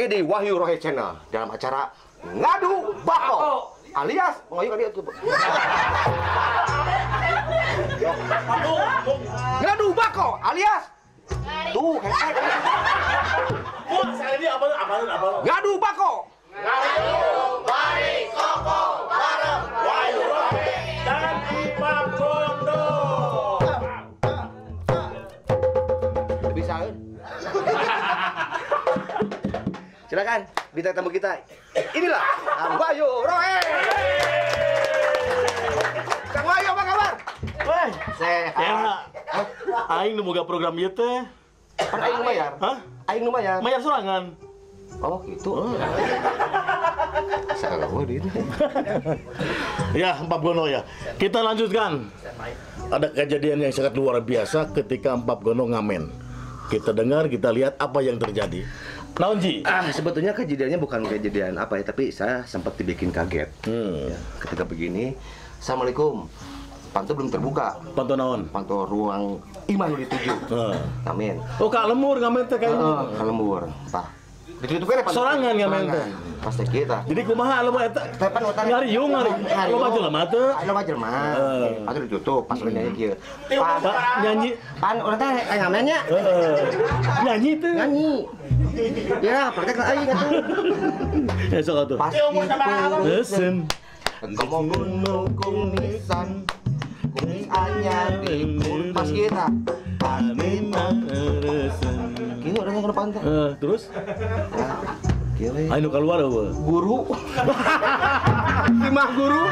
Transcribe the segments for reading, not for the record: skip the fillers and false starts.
lagi di Wahyu Rohe Channel dalam acara Ngadu Bako alias Wahyu kali itu. Ngadu Bako alias tuh kayak sekali ini apa Ngadu Bako. Ngadu Bari Koko bareng Wahyu Rohe dan Imam Gondo. Bisa. Silakan bintang tamu kita. Inilah Kang Wahyu Rohe. Kang Wahyu, apa kabar? Weh, sehat. Aing nu boga program ieu teh. Pan aing nu bayar. Hah? Aing nu bayar. Bayar sorangan. Oh, gitu. Salah duit. Ya, Pak Gono ya. Kita lanjutkan. Ada kejadian yang sangat luar biasa ketika Pak Gono ngamen. Kita dengar, kita lihat apa yang terjadi. Naon, Ji? Sebetulnya kejadiannya bukan kejadian apa ya, tapi saya sempat dibikin kaget. Ya, ketika begini, Assalamualaikum. Panto belum terbuka. Panto naon? Panto ruang Iman dituju. Amin. Oh, Kak Lemur ngamen teh kayaknya. Kak Lemur. Tah. Ditutup kan ya panto? Sorangan ngamen teh. Pasti kita. Jadi kumaha lemur eta? Tepan otak. Ngariung ngari. Loba jelema teu. Loba jelema. Panto ditutup pas nyanyi kieu. Nyanyi. Pan urang teh ngamennya. Heeh. Nyanyi teh. Nyanyi. Ya, praktek aing atuh. Ya sok atuh. Pasti. Ngomong gunung kumisan. Kumis anyar di pas kita. Kieu urang kana pantai. Terus? Kieu we. Anu keluar eueuh. Guru. Imah guru.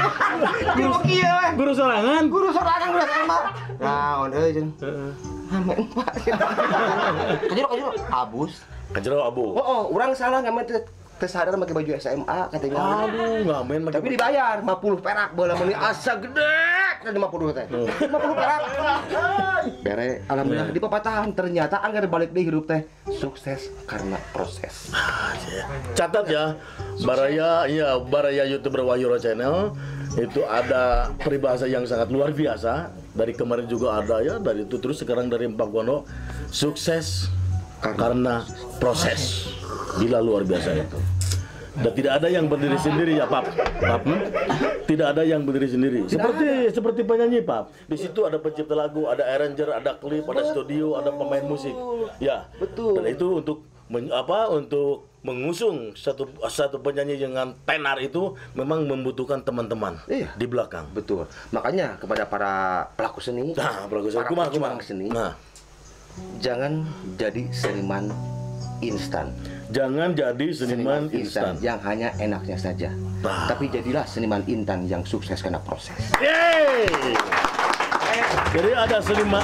Guru kieu we. Guru sorangan. Guru sorangan guru SMA. Naon euy jeung. Heeh. Amen Pak. Kajero abus. Kajero abu. Oh, urang salah ngamen teh sadar make baju SMA katanya. Aduh, ngamen make. Tapi dibayar 50 perak bola meuni asa gede 50 teh. 50 perak. Bere, alhamdulillah di papatahan ternyata anggar balik di hirup teh sukses karena proses. Catat ya, Baraya ya, Baraya YouTuber Wahyu Rohe Channel itu ada peribahasa yang sangat luar biasa. Dari kemarin juga ada ya, dari itu terus sekarang dari Pak Gono, sukses karena proses. Gila luar biasa itu. Dan tidak ada yang berdiri sendiri ya, Pap. Pap, Tidak ada yang berdiri sendiri. Seperti penyanyi, Pap. Di situ ada pencipta lagu, ada arranger, ada klip, ada studio, ada pemain musik. Ya. Betul. Dan itu untuk untuk mengusung satu penyanyi dengan tenar itu memang membutuhkan teman-teman di belakang. Betul. Makanya kepada para pelaku seni, nah, pelaku seni, para pejuang seni, nah, jangan jadi seniman instan. Jangan jadi seniman instan yang hanya enaknya saja. Bah. Tapi jadilah seniman intan yang sukses karena proses. Yeay. Jadi ada seniman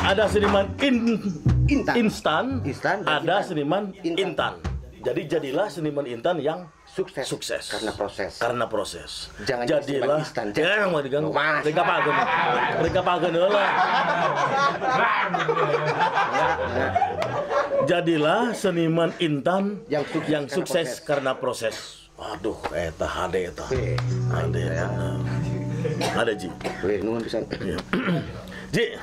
instan, ada seniman intan. Jadi jadilah seniman intan yang sukses karena proses. Karena proses. Jangan jadilah instan. Jangan mau diganggu. Mereka pagen. Mereka pagen heula. Jadilah seniman intan yang sukses karena proses. Aduh, eta hade eta. Hade eta. Ada Ji. Weh, nuhun pisan. Ji.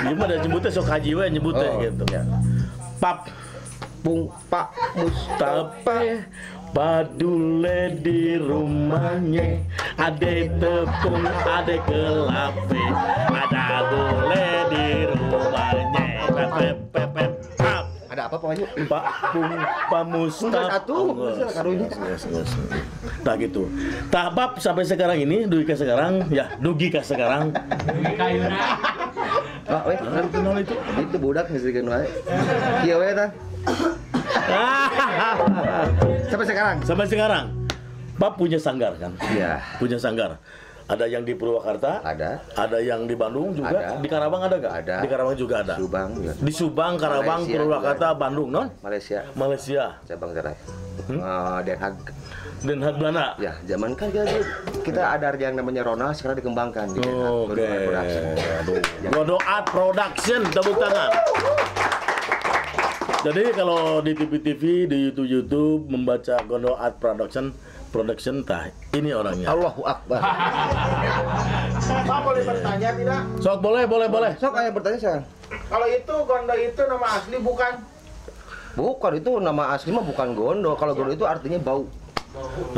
Gimana nyebutnya sok haji we nyebutnya gitu. Pap Pung Pak Mustafa Padule di rumahnya, ada tepung, ada kelape, ada gule di rumahnya. Pep pap. Ada apa Pak Wahyu? Pak Pung Pak Mustafa. Satu. Nah gitu. Tahap sampai sekarang ini, dugi ka sekarang, ya dugi ka sekarang. Dugi ka ayeuna. Pak weh, kenal itu. Itu budak ngeusikeun wae. Kieu we tah. Sampai sekarang. Sampai sekarang. Pak punya sanggar kan? Iya. Punya sanggar. Ada yang di Purwakarta, ada. Ada yang di Bandung juga. Ada. Di Karawang ada nggak? Ada. Di Karawang juga ada. Subang juga. Di Subang, Karawang, Malaysia Purwakarta, juga. Bandung, non? Malaysia. Malaysia. Cabang cerai. Den Haag. Den Haag Belanda. Ya, zaman kan kita ada yang namanya Ronald sekarang dikembangkan di Den Haag. Oke. Gondo Art Production, tepuk tangan. Jadi kalau di TV-TV, di YouTube-YouTube membaca Gondo Art Production, tah ini orangnya. Allahu Akbar. Pak boleh bertanya tidak? Sok boleh, boleh, boleh. Sok ayo bertanya sekarang. Kalau itu Gondo itu nama asli bukan? Bukan, itu nama asli mah bukan Gondo. Kalau Gondo itu artinya bau.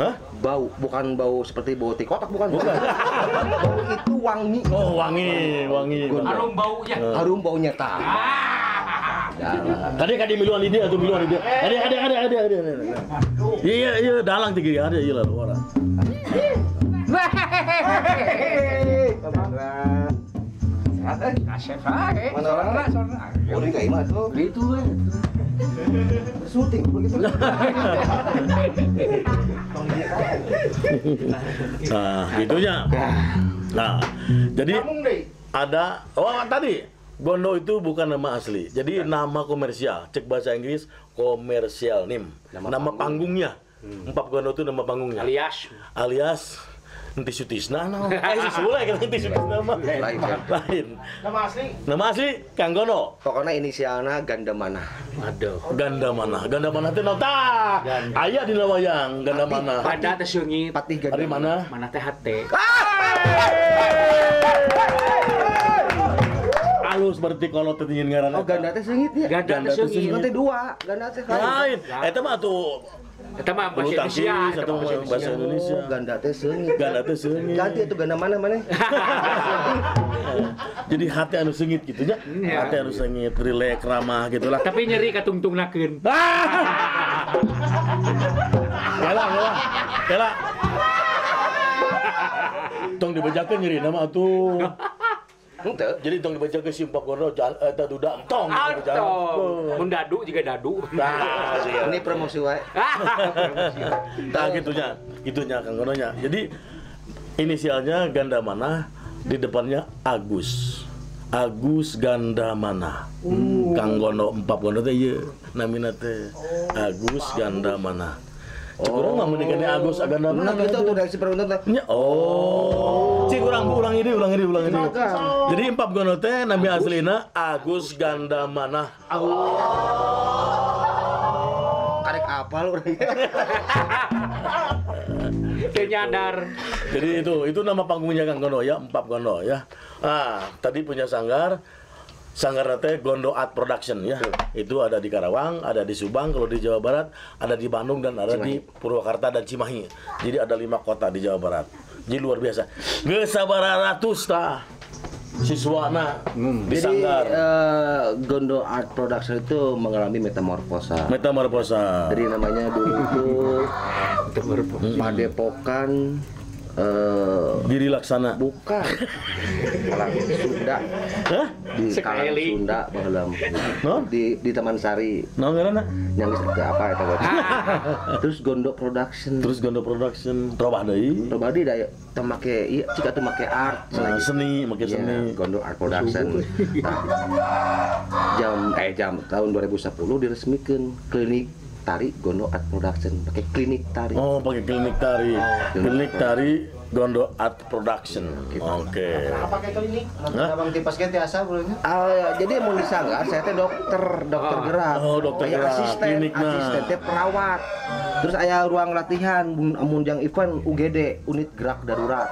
Hah? Bau, bukan bau seperti bau tikotak, bukan. Bukan. Bau itu wangi. Oh, wangi, wangi. Gondo. Harum baunya. Harum baunya tak. Tadi kan miluan ini atau miluan ini. Ada. Iya, dalang tiga ada iya lah orang. Mana orang? Oh, ini kayak gimana tuh? Itu. Syuting begitu. Nah, gitunya. Nah, jadi ada tadi Gondo itu bukan nama asli. Jadi nama komersial. Cek bahasa Inggris komersial name. Nama panggungnya. Empap Gondo itu nama panggungnya. Alias Enti Sutisna nama. Si Sule kan Enti Sutisna mah. Lain. Nama asli? Nama asli Kang Gondo. Pokoknya inisialnya Gandamana. Aduh. Gandamana. Gandamana teh nota. Aya dina wayang Gandamana. Pada teh seungit. Patih Gandamana. Ari mana? Mana teh hate. Halus berarti kalau teh nyin ngaran. Oh, ganda teh seungit ya. Ganda teh seungit. Teh dua, ganda teh lain. Eta mah atuh eta mah bahasa Indonesia, eta mah bahasa Indonesia. Ganda teh seungit. Ganda teh seungit. Ganti itu ganda mana mana? Jadi hati anu seungit gitu nya. Hati anu seungit, rileks, ramah gitulah. Tapi nyeri katungtungnakeun. Kela. Tong dibejakeun nyeri nama atuh. Jadi tong dibaca ke si Empap Gondo eta duda entong. Mun dadu juga dadu. Nah, ini promosi wae. Nah, gitunya Kang Gondo nya. Jadi inisialnya Gandamana, di depannya Agus. Agus Gandamana. Kang Gondo Empap Gondo teh ieu namina teh Agus Gandamana. Cik urang mah mendingan Agus Gandamana. Nah, gitu tuh dari si peruntung teh. Oh. Cik urang ulang ini. Jadi Empap Gondo teh nami aslina Agus Gandamana. Karek apal urang. Teu nyadar. Jadi itu nama panggungnya Kang Gondo ya, Empap Gondo ya. Ah, tadi punya sanggar. Sanggar teh Gondo Art Production ya. Itu ada di Karawang, ada di Subang, kalau di Jawa Barat, ada di Bandung dan ada Cimahi. Di Purwakarta dan Cimahi. Jadi ada 5 kota di Jawa Barat. Jadi luar biasa. Geus sabaraha ratus tah siswana di sanggar. Jadi Gondo Art Production itu mengalami metamorfosa. Metamorfosa. Jadi namanya dulu itu Padepokan Diri Laksana. Bukan. Kalang Sunda. Hah? Di Kalang Sunda baheula. No? Di Taman Sari. Naon ngaranna? Yang geus teu apa eta. Terus Gondo Production. Terus Gondo Production robah deui. Robah deui da teu make ieu cik atuh make art. Nah, seni, make seni. Gondo Art Production. Nah, jam tahun 2010 diresmikeun klinik tari Gondo Art Production, pakai klinik tari. Oh, pakai klinik tari. Klinik tari Gondo Art Production. Oke. Kenapa pakai klinik? Abang tipes ge tiasa beunya. Jadi mun di sanggar saya teh dokter gerak. Oh, dokter gerak. Asisten, asisten teh perawat. Terus aya ruang latihan mun jang event UGD, unit gerak darurat.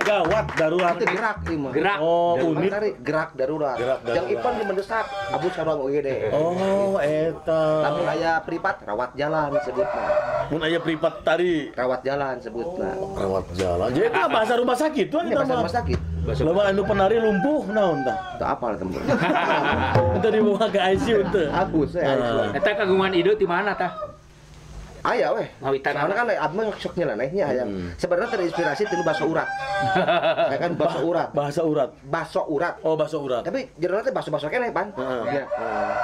Gawat darurat. Itu gerak ieu mah. Gerak. Oh, unit tari gerak darurat. Jang event di mendesak abus ka ruang UGD. Oh, eta. Lamun aya privat rawat jalan sebutna. Mun aya privat tari rawat jalan sebutna. Rawat jalan. Jadi itu bahasa rumah sakit tuh eta bahasa rumah sakit. Loba anu penari lumpuh naon tah? Teu apal temen. Teu dibawa ke ICU teu. Abus we ICU. Eta kagungan ide ti mana tah? Aya weh. Ngawitan. Soalnya kan abdi mah sok nyeleneh nya hayang. Sebenarnya terinspirasi tina bakso urat. Ya kan bakso urat. Bahasa urat. Bakso urat. Oh, bakso urat. Tapi jerona teh bakso-bakso keneh, Pan. Heeh. Ya.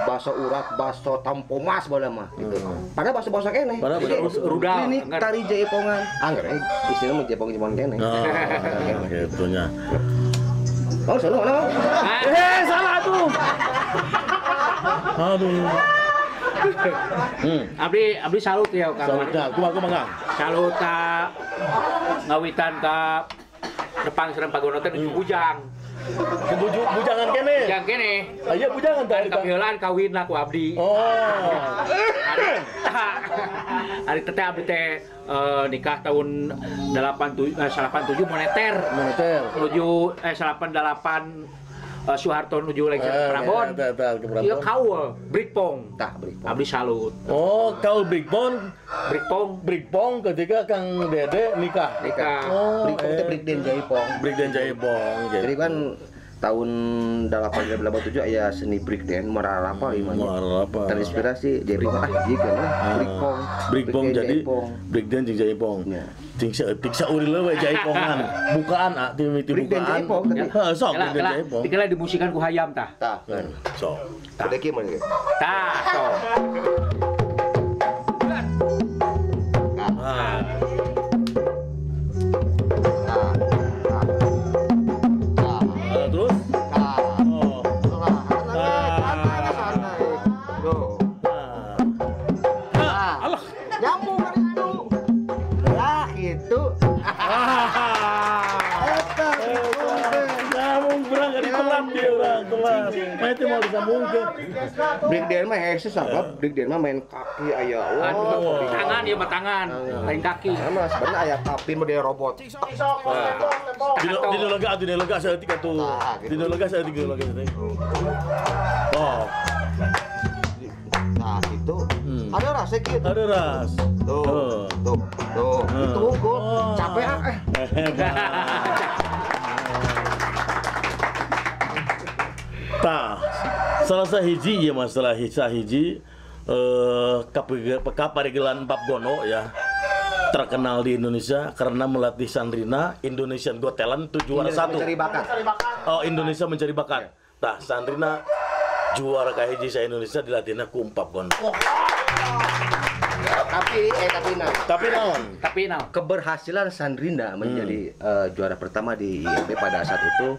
Bakso urat, bakso tampomas baheula mah gitu. Padahal bakso-bakso keneh. Padahal bakso rudal. Klinik tari jaipongan. Angger istilahna mah jaipong-jaipongan keneh. Nah, gitu nya. Oh, salah mana? Salah tuh. Aduh. Abdi salut ya Kang. Salut ka, kumaha Kang? Salut ka ngawitan ka Depang sareng Pagono teh nuju bujang. Bujangan kene. Bujang kene. Aya bujangan tah. Kapiheulaan kawin lah ku abdi. Oh. Ari teteh abdi teh nikah tahun 87 moneter. Moneter. Menuju 88 Soeharto nuju lengser Prabon. Ieu kaul Brikpong. Tah Brikpong. Abdi salut. Oh, kaul Brikpong. Brikpong. Brikpong ketika Kang Dede nikah. Nikah. Oh, Brikpong teh breakdance jaipong. Breakdance jaipong. Jadi kan tahun 1887 aya seni breakdance mararapa imanya. Terinspirasi jaipong ah ieu kan Brikpong. Brikpong jadi breakdance jeung jaipong. Ting saeutik sauril we jaipongan. Bukaan ah ti bukaan. Jaipong tadi. Heeh, sok breakdance jaipong. Dikela dimusikan ku hayam tah. Tah. Sok. Gede kieu mah. Tah, sok. Ah. Terus? Oh. Alah. Nyambung kan itu. Ah, gitu. Eta nyambung berang dari telat dia orang telat. Mah itu mau disambungkeun. Breakdance mah hese sabab breakdance mah main kaki aya. Wah, tangan ieu mah tangan, lain kaki. Sama sebenarnya aya tapi model robot. Dino lega atuh dino lega saeutik atuh. Dino lega saeutik dino lega saeutik. Oh. Nah, gitu. Ada rasa kieu. Ada ras. Tuh. Tuh. Tuh. Itu unggul. Capek ah. Tah, salah sahiji ya masalah sahiji kaparigelan Pap Gono ya terkenal di Indonesia karena melatih Sandrina Indonesian Got Talent itu juara 1. Mencari bakat. Oh, Indonesia mencari bakat. Tah, Sandrina juara kahiji sa Indonesia dilatihna ku Pap Gono. Tapi tapi naon? Keberhasilan Sandrina menjadi juara pertama di IMB pada saat itu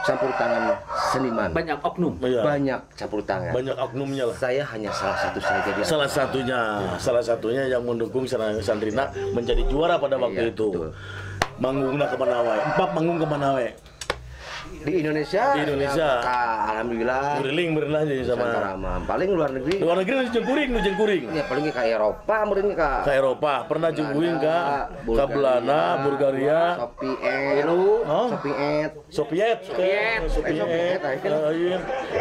campur tangan seniman. Banyak oknum. Iya. Banyak campur tangan. Banyak oknumnya lah. Saya hanya salah satu saja dia. Salah satunya, salah satunya yang mendukung Sandrina menjadi juara pada waktu itu. Betul. Manggungna kemana wae? Empat manggung kemana wae? Di Indonesia. Di Indonesia. Ya, alhamdulillah. Nguriling berenang jadi sama. Paling luar negeri. Luar negeri nu jeung kuring, nu jeung kuring. Ya paling ke Eropa, meureun ka. Ke Eropa, pernah jeung kuring ka Belanda, Bulgaria, Soviet, Soviet. Soviet. Soviet.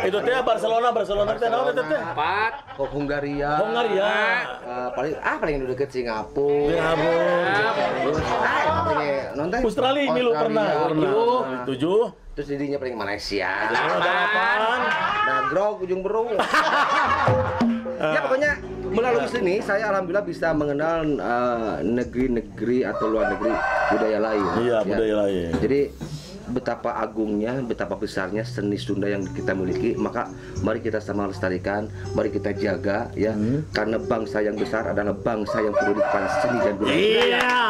Itu teh Barcelona, Barcelona teh naon eta teh? Empat. Hungaria. Hungaria. Paling paling deket Singapura. Singapura. Paling Australia milu pernah. Pernah. 7. Terus jadinya paling Malaysia. 8. Nagrog ujung berung. Ya pokoknya melalui sini saya alhamdulillah bisa mengenal negeri-negeri atau luar negeri budaya lain. Iya, budaya lain. Jadi betapa agungnya, betapa besarnya seni Sunda yang kita miliki, maka mari kita sama lestarikan, mari kita jaga ya, karena bangsa yang besar adalah bangsa yang peduli kepada seni dan budaya. Iya.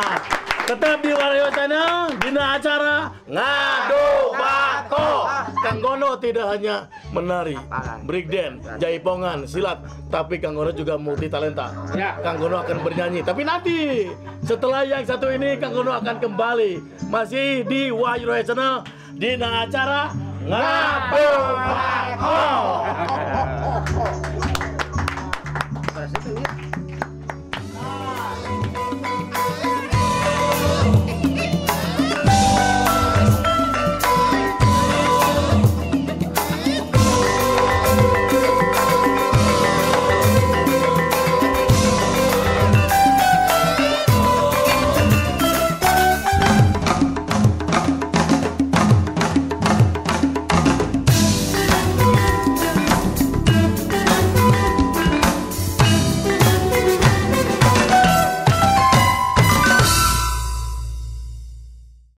Tetap di Wahyu Channel, dina acara Ngadu Bako. Kang Gono tidak hanya menari, breakdance, jaipongan, silat, tapi Kang Gono juga multi talenta. Ya. Kang Gono akan bernyanyi. Tapi nanti setelah yang satu ini Kang Gono akan kembali masih di Wahyu Channel, dina acara Ngadu Bako.